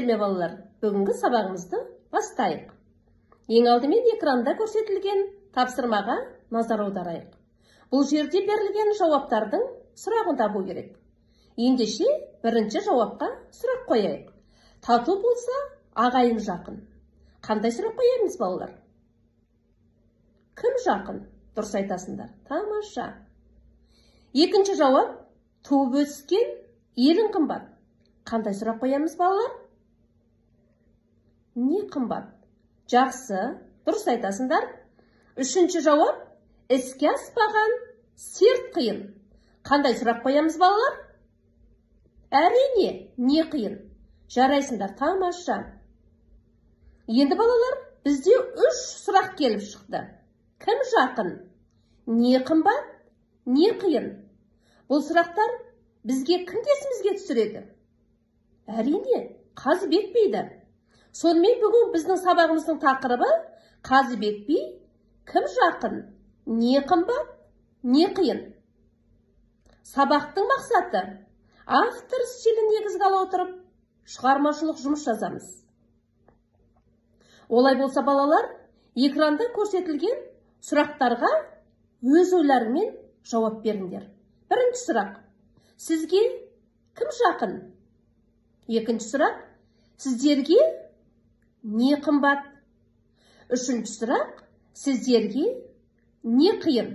Сәлеметсіздер ме, балалар? Бүгінгі сабағымызды бастайық. Ең алдымен экранда көрсетілген тапсырмаға назар аударайық. Бұл жерде берілген жауаптардың сұрағын табу керек. Ендеше бірінші жауапқа сұрақ қояйық. Тату болса, ағайын жақын. Қандай сұрақ қоямыз, балалар? Кім жақын? Дұрыс айтасыңдар. Тамаша. Екінші жауап, туып өскен елің қымбат. Қандай сұрақ қоямыз, балалар? Не қымбат? Жақсы, дұрыс айтасыңдар. Үшінші жауап, іске аспаған серт қиын. Қандай сұрақ қоямыз, балалар? Әрине, не қиын? Жарайсыңдар, тамаша. Енді, балалар, бізде үш сұрақ келіп шықты. Кім жақын? Не қымбат? Не қиын? Бұл сұрақтар бізге кімді есімізге түсіреді? Әрине, Қазыбек биді. Сонымен бүгін біздің сабағымыздың тақырыбы Қазыбек би, кім жақын, не қымбат, не қиын. Сабақтың мақсаты автор стилін негізге ала отырып, шығармашылық жұмыс жазамыз. Олай болса, балалар, экранда көрсетілген сұрақтарға өз ойларымен жауап беріңдер. Бірінші сұрақ, сізге кім жақын? Екінші сұрақ, сіздерге не қымбат? Үшінші сұрақ, сіздерге не қиын?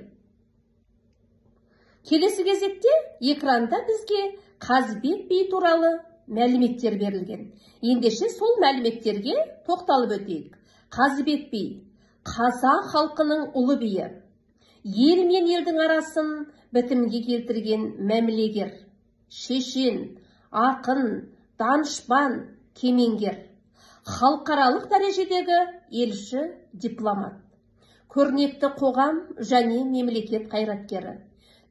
Келесі кезекте экранда бізге Қазыбек би туралы мәліметтер берілген. Ендеше сол мәліметтерге тоқталып өтейік. Қазыбек би қазақ халқының ұлы биі. Ел мен елдің арасын бітімге келтірген мәмілегер, шешен, ақын, данышпан, кемеңгер, халықаралық дәрежедегі елші, дипломат, көрнекті қоғам және мемлекет қайраткері,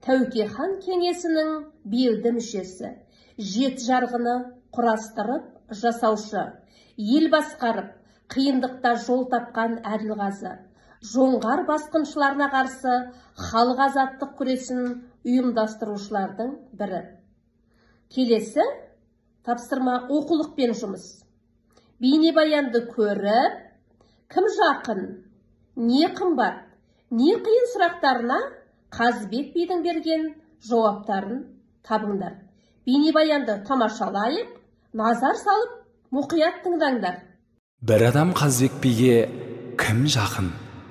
Тәуке хан кеңесінің белді мүшесі, жеті жарғыны құрастырып жасаушы, ел басқарып, қиындықта жол тапқан әділқазы, жоңғар басқыншыларына қарсы халық азаттық күресін ұйымдастырушылардың бірі. Келесі тапсырма оқулықпен жұмыс. Бейнебаянды көріп, кім жақын, не қымбат, не қиын сұрақтарына Қазыбек бидің берген жауаптарын табыңдар. Бейнебаянды тамашалайық, назар салып, мұқият тыңдаңдар. Бір адам Қазыбек биге кім жақын,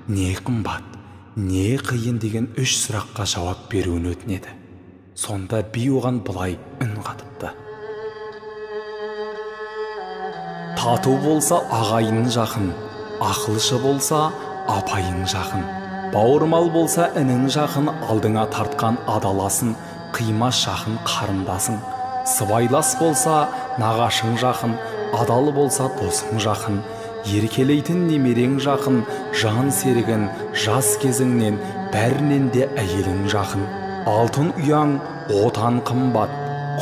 не қымбат, не қиын деген үш сұраққа жауап беруін өтінеді. Сонда би оған былай үн қатыпты. Тату болса ағайын жақын, ақылшы болса апайың жақын, бауырмал болса інің жақын, алдыңа тартқан адаласын, қимас жақын қарындасың, сыбайлас болса нағашың жақын, адал болса досың жақын, еркелейтін немерең жақын, жан серігін жас кезіңнен, бәрінен де әйелің жақын. Алтын ұяң отан қымбат,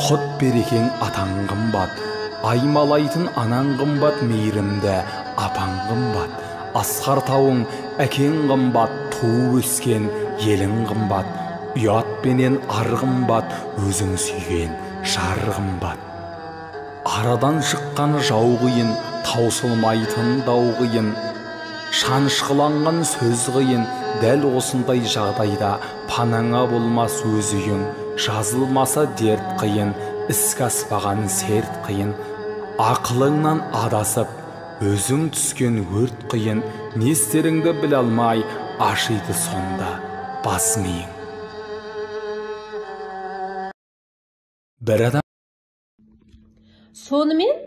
құт берекең атаң қымбат, аймалайтын анаң қымбат, мейірімді апаң қымбат, асқар тауың әкең қымбат, туып өскен елің қымбат, ұят пенен ар қымбат, өзің сүйген жар қымбат. Арадан шыққан жау қиын, таусылмайтын дау қиын, шанышқыланған сөз қиын. Дәл осындай жағдайда панаңа болмас өз үйің, жазылмаса дерт қиын, іске аспаған серт қиын. Ақылыңнан адасып, өзің түскен өрт қиын, не істеріңді біле алмай, ашиды сонда бас миың. Бір адам. Сонымен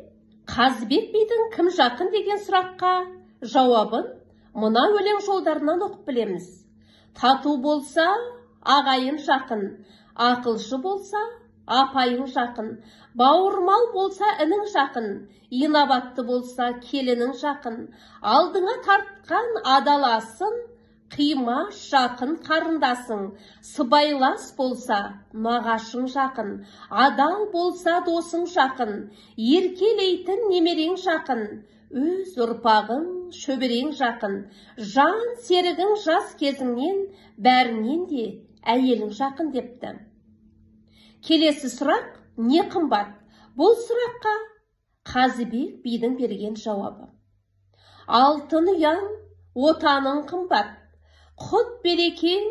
Қазыбек бидің кім жақын деген сұраққа жауабын мына өлең жолдарынан оқып білеміз. Тату болса, ағайын жақын, ақылшы болса, апайың жақын, бауырмал болса, інің жақын, инабатты болса, келінің жақын, алдыңа тартқан адаласын, қимас жақын қарындасың, сыбайлас болса, нағашың жақын, адал болса, досың жақын, еркелейтін немерең жақын, өз ұрпағың, шөберең жақын, жан серігің жас кезіңнен, бәрінен де әйелің жақын депті. Келесі сұрақ, не қымбат? Бұл сұраққа Қазыбек бидің берген жауабы. Алтын ұяң, отаның қымбат, құт берекең,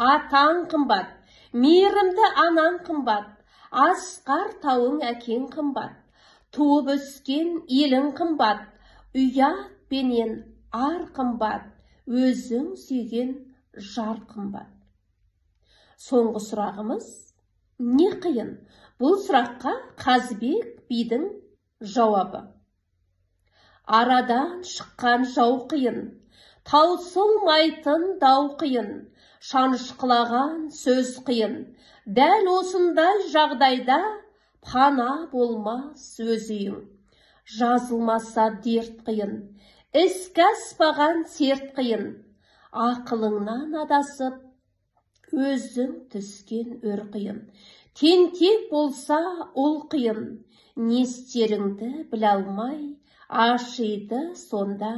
атаң қымбат, мейірімді анаң қымбат, асқар тауың әкең қымбат, туып өскен елің қымбат, ұят пенен ар қымбат, өзің сүйген жар қымбат. Соңғы сұрағымыз не қиын? Бұл сұраққа Қазыбек бидің жауабы. Арадан шыққан жау қиын, таусылмайтын дау қиын, шанышқылаған сөз қиын. Дәл осындай жағдайда пана болмас өз үйің. Жазылмаса дерт қиын, іске аспаған серт қиын. Ақылыңнан адасып, өзің түскен өр қиын. Тентек болса ұл қиын, не істеріңді біле алмай, ашиды сонда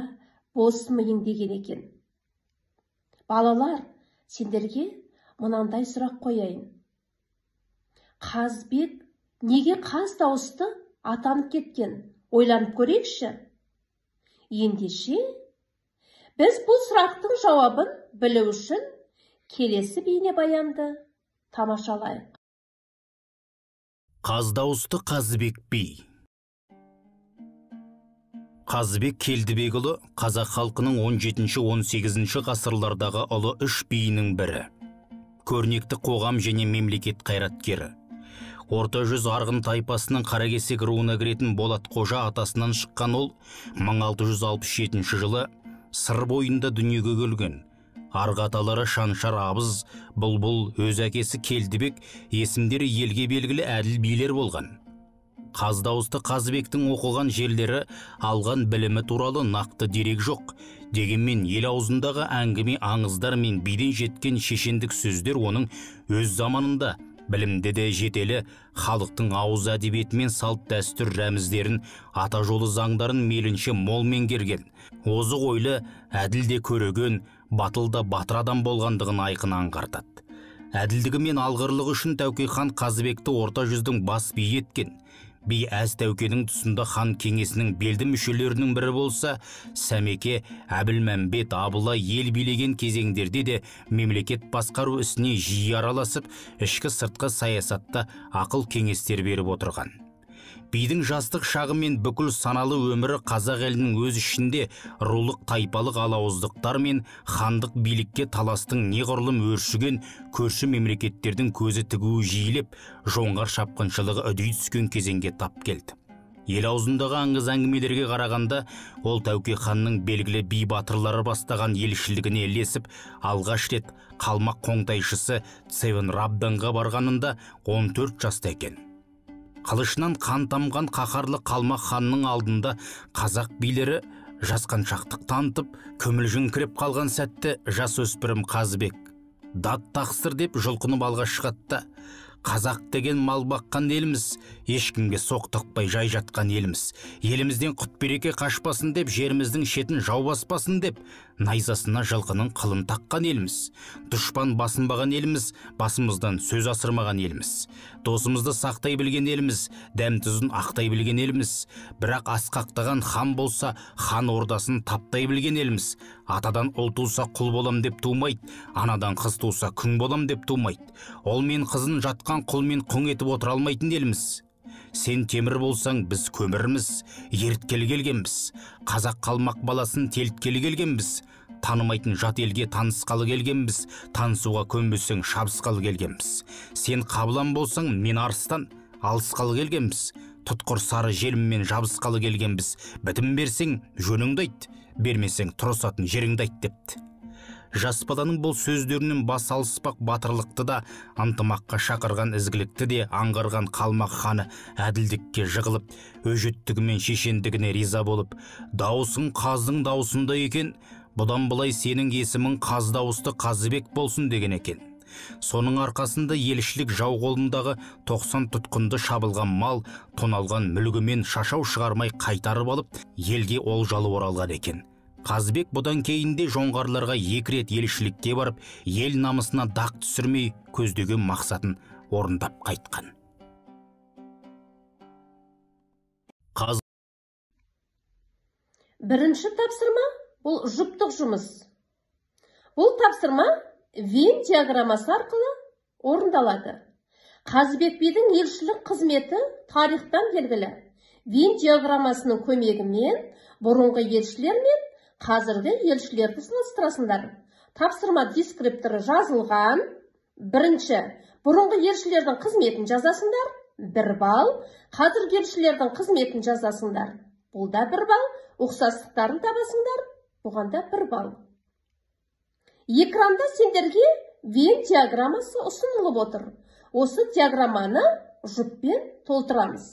бос миың деген екен. Балалар, сендерге мынандай сұрақ қояйын. Қазбек неге қаз дауысты атанып кеткен? Ойланып көрейікші. Ендеше, біз бұл сұрақтың жауабын білу үшін келесі бейнебаянды тамашалайық. Қаз дауысты Қазыбек би. Қазыбек Келдібекұлы қазақ халқының 17-18 ғасырлардағы ұлы үш биінің бірі. Көрнекті қоғам және мемлекет қайраткері. Орта жүз Арғын тайпасының Қаракесек руына кіретін Болат Қожа атасынан шыққан ол 1667 жылы Сыр бойында дүниеге келген. Арғы аталары Шаншар Абыз, Бұлбұл, өз әкесі Келдібек есімдері елге белгілі әділ билер болған. Қаз дауысты Қазыбектің оқыған жерлері, алған білімі туралы нақты дерек жоқ. Дегенмен ел аузындағы әңгіме аңыздар мен биден жеткен шешендік сөздер оның өз заманында білімді де жетелі халықтың ауыз әдебиеті мен салт дәстүр рәміздерін, ата жолы заңдарын мейлінше мол меңгерген, озық ойлы, әділ де көреген, батыл да батыр адам болғандығын айқын аңғартады. Әділдігі мен алғырлығы үшін Тәуке хан Қазыбекті Орта жүздің бас биі еткен. Би әз Тәукенің тұсында хан кеңесінің белді мүшелерінің бірі болса, Сәмеке, Әбілмәмбет, Абылай ел билеген кезеңдерде де мемлекет басқару ісіне жиі араласып, ішкі сыртқы саясатта ақыл кеңестер беріп отырған. Бидің жастық шағы мен бүкіл саналы өмірі қазақ елінің өз ішінде рулық тайпалық алауыздықтар мен хандық билікке таластың неғұрлым өршіген көрші мемлекеттердің көзі тігуі жиілеп, жоңғар шапқыншылығы үдей түскен кезеңге тап келді. Ел аузындағы аңыз әңгімелерге қарағанда, ол Тәуке ханның белгілі би батырлары бастаған елшілігіне ілесіп, алғаш рет қалмақ қоңтайшысы Цевен Рабданға барғанында 14 жаста екен. Қылышынан қан тамған қаһарлы қалмақ ханның алдында қазақ билері жасқаншақтық танытып, көмілжіңкіреп қалған сәтте жасөспірім Қазыбек дат тақсыр деп жұлқынып алға шығады да, қазақ деген мал баққан еліміз, ешкімге соқтықпай жай жатқан еліміз, елімізден құт береке қашпасын деп, жеріміздің шетін жау баспасын деп, найзасына жылқының қылын таққан еліміз, дұшпан басынбаған еліміз, басымыздан сөз асырмаған еліміз, досымызды сақтай білген еліміз, дәм тұзын ақтай білген еліміз, бірақ асқақтаған хан болса, хан ордасын таптай білген еліміз, атадан ұл туса құл болам деп тумайды, анадан қыз туса күң болам деп тумайды, ол мен қызын жатқан құл мен құң етіп отыра алмайтын еліміз. Сен темір болсаң, біз көмірміз, еріткелі келгенбіз, қазақ қалмақ баласын теліткелі келгенбіз, танымайтын жат елге танысқалы келгенбіз, танысуға көнбесең шабысқалы келгенбіз. Сен қабылан болсаң, мен арыстан, алысқалы келгенбіз, тұтқыр сары желіммен жабысқалы келгенбіз, бітім берсең жөніңді айт, бермесең тұрысатын жеріңді айт депті. Жас баланың бұл сөздерінен бас алыспақ батырлықты да, ынтымаққа шақырған ізгілікті де аңғарған қалмақ ханы әділдікке жығылып, өжеттігі мен шешендігіне риза болып, дауысың қаздың дауысында екен, бұдан былай сенің есімің қаз дауысты Қазыбек болсын деген екен. Соның арқасында елшілік жау қолындағы 90 тұтқынды шабылған мал, тоналған мүлгімен шашау шығармай қайтарып алып, елге олжалы оралған екен. Қазыбек бұдан кейінде жоңғарларға екі рет елшілікке барып, ел намысына дақ түсірмей көздеген мақсатын орындап қайтқан. Бірінші тапсырма бұл жұптық жұмыс. Бұл тапсырма Венн диаграммасы арқылы орындалады. Қазыбек бидің елшілік қызметі тарихтан белгілі. Венн диаграммасының көмегімен бұрынғы елшілер мен қазіргі елшілерді салыстырасыңдар. Тапсырма дескрипторы жазылған. Бірінші, бұрынғы елшілердің қызметін жазасыңдар, 1 балл. Қазіргі елшілердің қызметін жазасыңдар, бұл да 1 балл. Ұқсастықтарын табасыңдар, бұған да 1 балл. Экранда сендерге Венн диаграммасы ұсынылып отыр. Осы диаграмманы жұппен толтырамыз.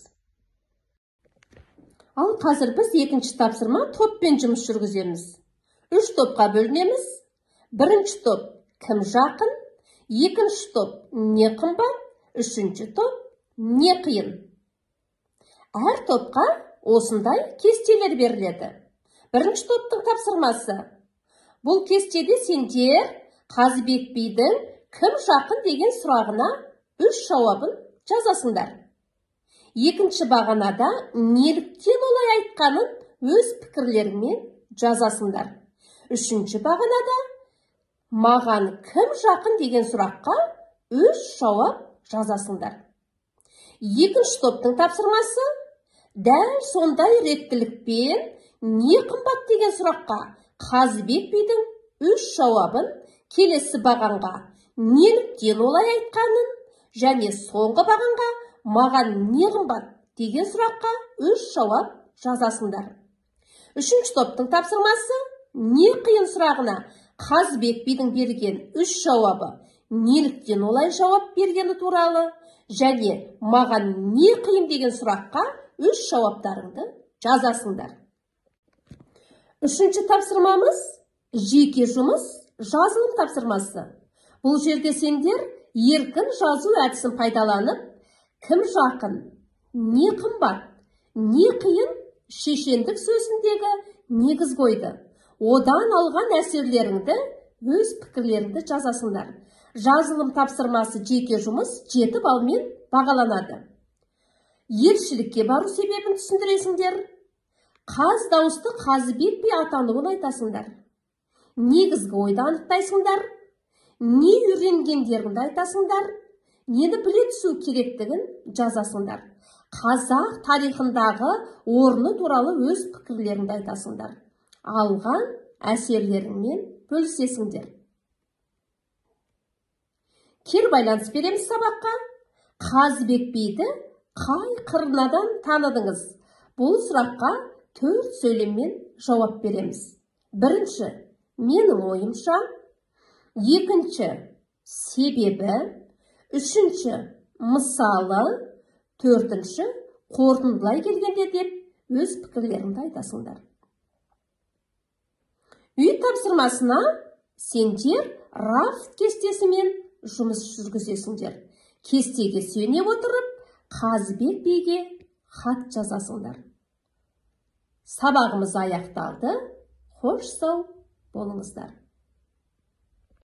Ал қазір біз екінші тапсырма топпен жұмыс жүргіземіз. 3 топқа бөлінеміз. Бірінші топ кім жақын, екінші топ не қымбат, үшінші топ не қиын. Әр топқа осындай кестелер беріледі. Бірінші топтың тапсырмасы. Бұл кестеде сендер Қазыбек бидің кім жақын деген сұрағына 3 жауабын жазасыңдар. Екінші бағанада неліктен олай айтқанын өз пікірлеріңмен жазасыңдар. Үшінші бағанада маған кім жақын деген сұраққа 3 жауап жазасыңдар. Екінші топтың тапсырмасы дәл сондай реттілікпен не қымбат деген сұраққа Қазыбек бидің 3 жауабын, келесі бағанға неліктен олай айтқанын және соңғы бағанға маған не қымбат деген сұраққа 3 жауап жазасыңдар. Үшінші топтың тапсырмасы не қиын сұрағына Қазыбек бидің берген 3 жауабы, неліктен олай жауап бергені туралы және маған не қиын деген сұраққа 3 жауаптарыңды жазасыңдар. Үшінші тапсырмамыз жеке жұмыс жазылым тапсырмасы. Бұл жерде сендер еркін жазу әдісін пайдаланып, кім жақын, не қымбат, не қиын шешендік сөзіндегі негізгі ойды, одан алған әсерлеріңді, өз пікірлеріңді жазасыңдар. Жазылым тапсырмасы жеке жұмыс 7 балмен бағаланады. Елшілікке бару себебін түсіндіресіңдер. Қаз дауысты Қазыбек би атануын айтасыңдар. Негізгі ойды анықтайсыңдар. Не үйренгендеріңді айтасыңдар. Нені біле түсу керектігін жазасыңдар. Қазақ тарихындағы орны туралы өз пікірлеріңді айтасыңдар. Алған әсерлеріңмен бөлісесіңдер. Кері байланыс береміз сабаққа. Қазыбек биді қай қырынадан таныдыңыз? Бұл сұраққа 4 сөйлеммен жауап береміз. Бірінші, менің ойымша. Екінші, себебі. Үшінші, мысалы. Төртінші, қорытындылай келгенде деп өз пікірлеріңді айтасыңдар. Үй тапсырмасына сендер раф кестесімен жұмыс жүргізесіңдер. Кестеге сүйене отырып, Қазыбек биге хат жазасыңдар. Сабағымыз аяқталды. Хош сау болыңыздар.